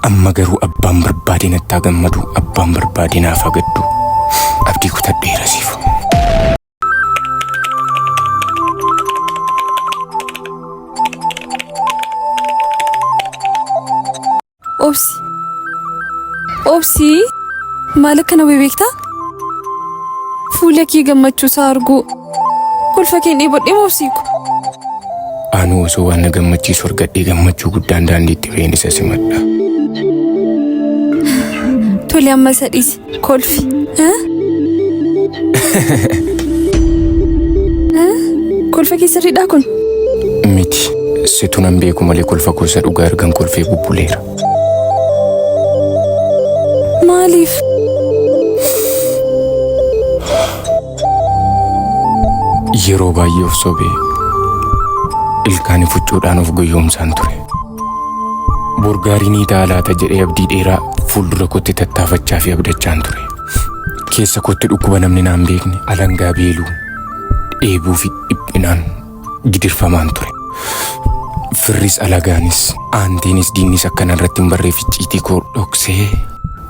Amma garuu abbaan barbaade natti haa gammadu, abbaan barbaade naaf haa gaddu. Abdii kutadheera siif. Obsi. Obsi. Maal akka na beektaa? Fuula kee gammachuu isaa arguu. Kolfa kee dheebodhee moo obsiiku? Anuu osoo waan na gammachiisu argadhee gammachuu guddaan daandiitti ba'een isa simadha. Tole amma isa dhiisi. Kolfi. Kolfa kee sirriidhaa kun? Miti. Situ nan beeku malee kolfa koo isa dhugaa ergan kolfee bubbuleera. Maaliif? Yeroo baay'ee of sobee ilkaani fuccuudhaan of goyyoomsaan ture. Bor gaarii ni ta'a laata jedhee abdii dheeraa fuuldura kootti tattaafachaa fi abdachaan ture. Keessa kootti dhukkuba namni naan beekne alangaa beeluu, dheebuu fi dhiphinaan gidirfamaan ture. Firris alagaanis, aantiinis diinnis akka narratti hin barreef icciitii koo dhoksee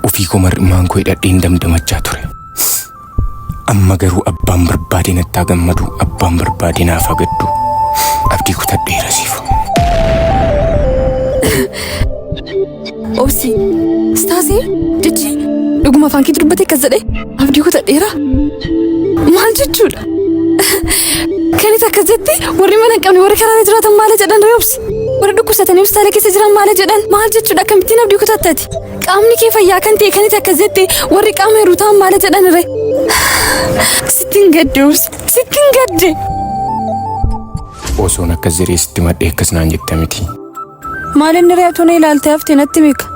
ofii koo mar'immaan koo hidhadheen damdamachaa ture. Amma garuu abbaan barbaade natti haa gammadu, abbaan barbaade naaf haa gaddu. Abdii kutadheera siif. Obsi. Staasee jechi dhuguma afaan keetti dubbate akkas jedhe abdii kutadheera. Maal jechuudha? Kan isa akkas jette warri mana hin qabne warri karaarra jiraatan maal jedhan ree obsi? Warri dhukkubsatanii hospitaala keessa jiran maal jedhan? Maal jechuudha akkamittiin abdii kutattati? Qaamni kee fayyaa kan ta'e kan isa akkas jette warri qaama hir'uu ta'an maal jedhan ree? Sittin gadde obsi. Sittin gadde. Osoon akkas jedhee sitti madhee akkas naan jette miti. Maal inni ree atuu na ilaaltee hafte natti mika.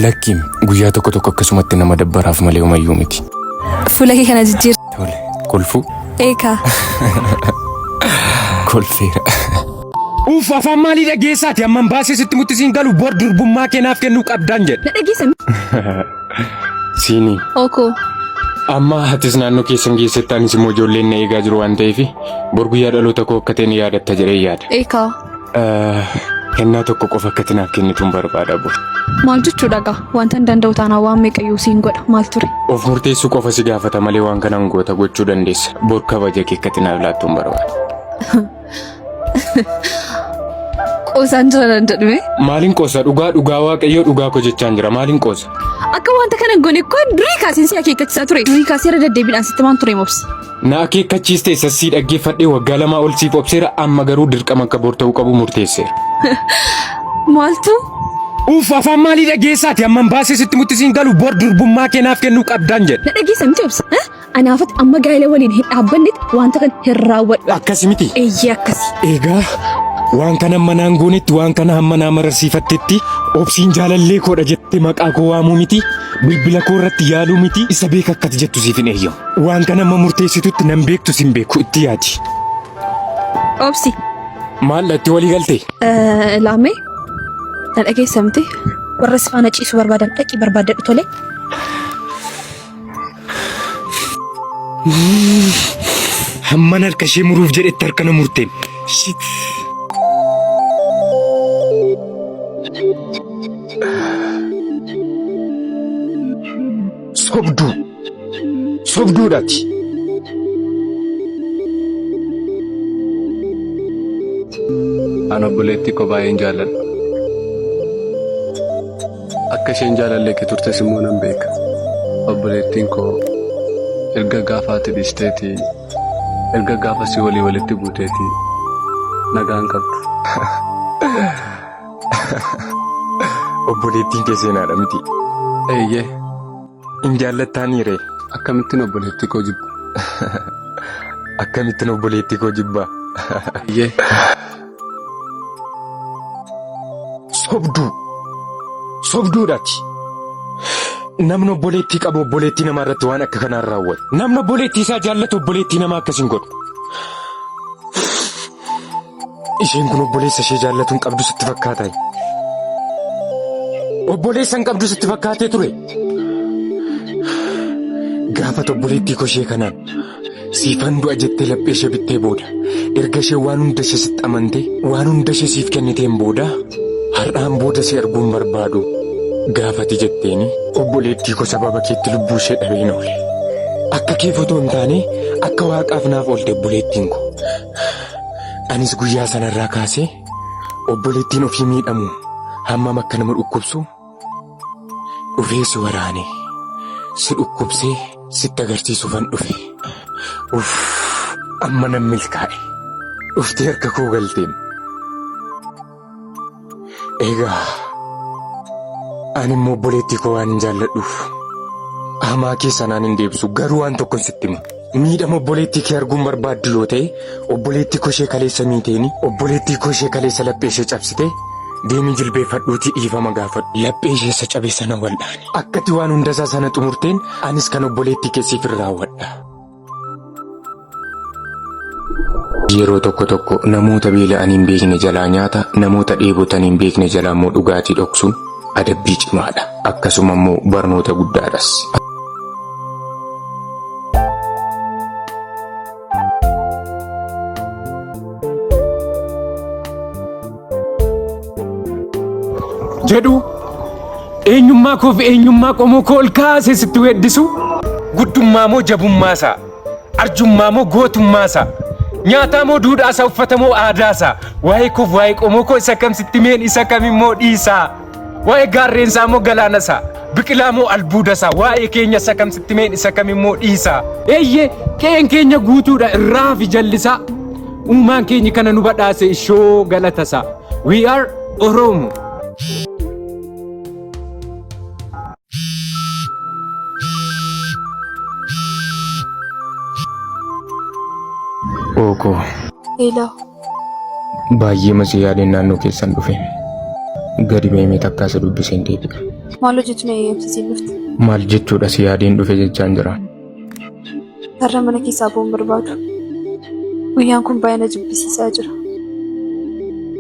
Lakki guyyaa tokko tokko akkasumatti nama dabbaraaf malee homayyuu miti. Fuula kee kana jijjiir. Tole kolfuu Eekaa. kolfeera. Uff afaan maalii dhageessaati amman baasee sitti mutti siin galu bor durbummaa kee naaf kennuu qabdaan jedhe. Na dhageessa Siinii. Okoo. Amma atis naannoo keessan geessetti anis immoo ijoolleen na eegaa jiru waan ta'eef bor guyyaa dhaloota koo akka ta'e ni yaadatta jedhee yaada. Eekaa. Kennaa tokko qofa akka ati naaf kennituun barbaada bor. Maal jechuudha gaa? Wanta hin danda'u taanaan waan meeqayyuu siin godha. Maal ture? Of murteessuu qofa si gaafata malee waan kanaan goota gochuu dandeessa. Bor kabaja kee akka ati naaf laattuun barbaada. Qoosaan jira nan jedhume. Maaliin qoosa dhugaa dhugaa waaqayyoo dhugaa koo jechaan jira maaliin qoosa? Akka wanta kana hin goone koo durii kaaseen si akeekkachiisaa ture. Durii kaasee irra deddeebiidhaan sitti maan ture mobsi. Na akeekkachiiste isa sii dhaggeeffadhee waggaa lamaa ol siif obseera amma garuu dirqama akka bor ta'uu qabu murteesseera. Maaltu? Uff afaan maalii dhageessaati amman baasee sitti mutti siin galu bor durbummaa kee naaf kennuu qabdaan jedhe. Na dhageessa miti obsa. Anaafatti amma gaa'ela waliin hin dhaabbannetti wanta kana hin raawwadhu. Akkasi miti. Eeyyee akkasi. Egaa waan kana amma naan goonetti waan kana hamma naa mararsiifattetti obsiin jaalallee koodha jettee maqaa koo waamuu miti bilbila koo irratti yaaluu miti isa beeka akkati jettu siif hin eeyyamu. Waan kana amma murteessitutti nan beektu sin beeku itti yaadi. Obsi. Maal itti walii galtee? Laamee na dhageessa miti. Warra si faana ciisuu barbaadan dhaqii barbaaddadhu tole. Hamman harka ishee muruuf jedhetti harka na murteen. Shit. Sobduu. Sobduudhaati. An obboleettii koo baay'een jaalladha. Akka isheen jaalallee kee turtes immoo nan beeka. Obboleettiin koo erga gaafa ati dhiisteetii erga gaafa si walii walitti buuteetii nagaa hin qabdu. Obboleettiin kee seenaadha miti. Eeyyee. In jaallattaanii ree? Akkamittiin obboleettii koo jibba? Akkamittiin obboleettii koo jibba? Eeyyee. Sobduu. Sobduudhaati. Namni obboleettii qabu obboleettii namaa irratti waan akka kanaan raawwatu. Namni obboleettii isaa jaallatu obboleettii namaa akkas hin godhu. Isheen kun obboleessa ishee jaallatu hin qabdu sitti fakkaata. Obboleessa hin qabdu sitti fakkaatee ture. Gaafa obboleettii koo ishee kanaan siifan du'a jettee laphee ishee bittee booda erga ishee waan hunda ishee sitti amantee waan hunda ishee siif kenniteen booda Har'aan booda si arguun barbaadu gaafati jetteeni obboleettii koo sababa keetti lubbuu ishee dhabeen oole. Akka keef otoo hin taane akka waaqaaf naaf oolte obboleettiin koo. Anis guyyaa sanarraa kaasee obboleettiin ofii miidhamu hammam akka nama dhukkubsu dhufee si waraane si dhukkubsee sitti agarsiisuufan dhufe. Uff amma nan milkaa'e. Dhuftee harka koo galteem. Egaa ani immoo obboleettii koo waan hin jaalladhuuf hamaa kee sanaan hin deebisu garuu waan tokkon sitti hima. Miidhama obboleettii kee arguun barbaaddu yoo ta'e obboleettii koo ishee kaleessa miiteeni obboleettii koo ishee kaleessa laphee ishee cabsite deemii jilbeeffadhuutii dhiifama gaafadhu. Laphee ishee isa cabe sana wal'aani. Akkati waan hundasaa sana xumurteen anis kan obboleettii kee siif hin raawwadha. Yeroo tokko tokko namoota beela'anii hin beekne jalaa nyaata, namoota dheebotanii hin beekne jalaa immoo dhugaatii dhoksuun adabbii cimaadha. Akkasuma immoo barnoota guddaadhas. Jedhu eenyummaa koo fi eenyummaa qomoo koo ol kaasee sitti weeddisu guddummaa moo jabummaa isaa arjummaa moo gootummaa isaa nyaataa moo duudhaa isaa uffata moo aadaa isaa waa'ee koof waa'ee qomoo koo isa kam sitti meen isa kam immoo dhiisaa waa'ee gaarreen isaa moo galaana isaa biqilaa moo albuuda isaa waa'ee keenya isa kam sitti meen isa kam immoo dhiisaa eeyyee qe'een keenya guutuudha irraa fi jallisaa uumaan keenya kana nu badhaase ishoo galata isaa we are Oromo. Ookoo Hello. baay'ee masii yaadeen naannoo keessan dhufe. Gadi ba'ee takkaa isa dubbiseen deebi'a. Maal hojjetu na eeyyamsiisiin dhufte? Maal jechuudha si yaadeen dhufe jechaan jira. Har'a mana keessaa ba'uun barbaadu. Guyyaan kun baay'ee na jibbisiisaa jira.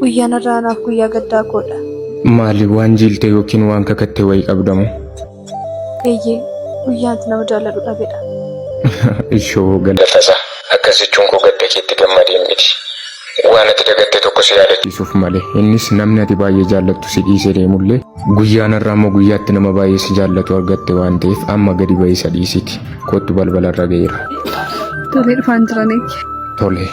Guyyaan har'aa anaaf guyyaa gaddaa koodha. Maali waan jiilte yookiin waan kakatte wayii qabdamoo? Eeyyee, guyyaan itti nama jaalladhu dhabedha. Ishoo galatasaa akkas jechuun koo gadda keetti gammadeen miti. Waan ati dagatte tokko si yaadachiisuuf malee. Innis namni ati baay'ee jaallattu si dhiisee deemullee guyyaan har'aa immoo guyyaatti nama baay'ee si jaallatu argatte waan ta'eef amma gadi ba'ii isa dhiisiti. Kottu balbalarra ga'eera. Tolee dhufaan jiran eegi. Tole.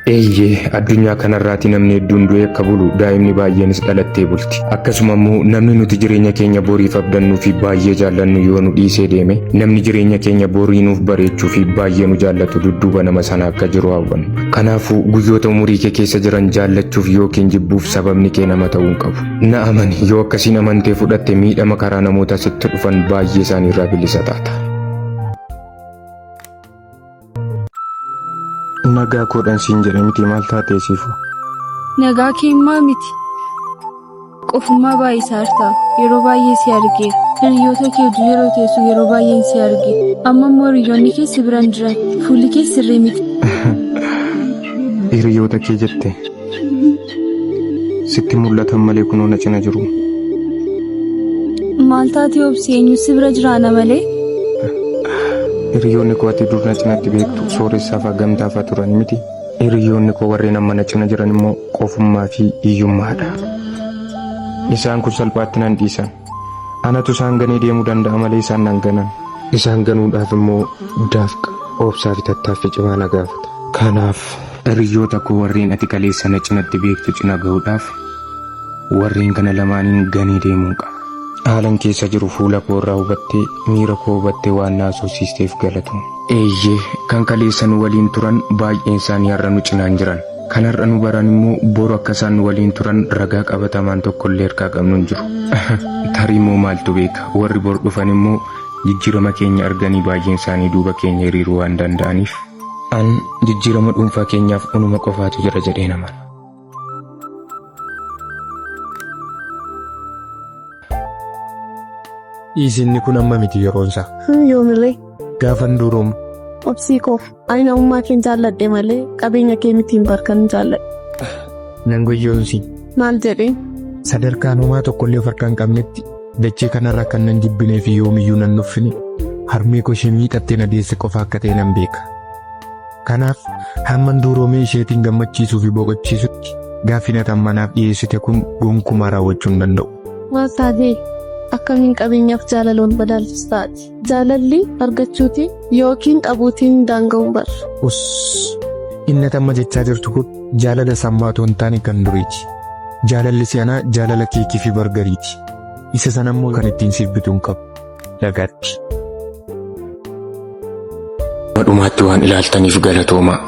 Eeyyee, addunyaa kanarraati namni hedduun du'ee akka bulu daa'imni baay'eenis dhalattee bulti. Akkasuma immoo namni nuti jireenya keenya boriif abdannuu fi baay'ee jaallannu yoo nu dhiisee deeme namni jireenya keenya borii nuuf bareechuu fi baay'ee nu jaallatu dudduuba nama sana akka jiru hawwanna. Kanaafuu guyyoota umurii kee keessa jiran jaallachuuf yookiin jibbuuf sababni kee nama ta'uu hin qabu. Na amani yoo akkasiin amantee fudhatte miidhama karaa namoota sitti dhufan baay'ee isaaniirraa bilisa taata. Nagaa koodhan siin jedhe miti maal taatee siifu? Nagaa keemmaa miti. Qofummaa baay'isaa jirta. Yeroo baay'ee si argeera. Hiriyoota kee wajjin yeroo teessu yeroo baay'een si arge. Amma immoo hiriyoonni kee si bira hin jiran. Fuulli kee sirrii miti. Hiriyoota kee jette. Sitti mul'atan malee kunoo na cina jiru. Maal taatee obsi eenyu si bira jiraana malee? Hiriyoonni koo ati dur na cinatti beektu sooressaa fa'aa gamtaa fa'aa turan miti. Hiriyoonni koo warreen amma na cina jiran immoo qofummaa fi hiyyummaadha. Isaan kun salphaatti nan dhiisan. Anatu isaan ganee deemuu danda'a malee isaan nan ganan. Isaan ganuudhaaf immoo dafqa, obsaa fi tattaaffii cimaa na gaafata. Kanaaf hiriyoota koo warreen ati kaleessa na cinatti beektu cina gahuudhaaf warreen kana lamaaniin ganee deemuun qaba. Haalan keessa jiru fuula koo irraa hubattee, miira koo hubattee waan na haasofsiisteef galatoomi. Eeyyee, kan kaleessa nu waliin turan baay'een isaanii har'a nu cinaa hin jiran. Kan har'a nu baran immoo boru akka isaan nu waliin turan ragaa qabatamaan tokkollee harkaa qabnu hin jiru. Tarii immoo maaltu beeka, warri bor dhufan immoo jijjiirama keenya arganii baay'een isaanii duuba keenya hiriiruu waan danda'aniif. An jijjiirama dhuunfaa keenyaaf unuma qofaatu jira jedheen amana. Dhiisinni kun amma miti yeroonsaa. Yoomirree. Gaafan duroomu. Obsii koo ani namummaa keen jaalladhe malee qabeenya kee mitiin bar kan jaalladhe. Nan goyyoomsi. Maal jedhee? Sadarkaan homaa tokkollee of harkaa hin qabnetti dachee kanarraa kan nan jibbinee fi yoomiyyuu nan nuffine harmee koo ishee miixattee na deesse qofa akka ta'e nan beeka. Kanaaf hamman duroomee isheetiin gammachiisuu fi boqochiisutti Gaaffiin ati amma naaf dhiyeessite kun gonkumaa raawwachuu hin danda'u. Maal taatee? Akkamiin qabeenyaaf jaalala wal madaalchista ati? Jaalalli argachuutiin yookiin dhabuutiin daanga'uun bar. Uss! Inni ati amma jechaa jirtu kun jaalala sammaa otoo hin taane kan duriiti. Jaalalli si'anaa jaalala keekii fi bargariiti. Isa sana immoo kan ittiin siif bitu hin qabu. Nagaatti. Dhumaatti waan ilaaltaniif galatoomaa.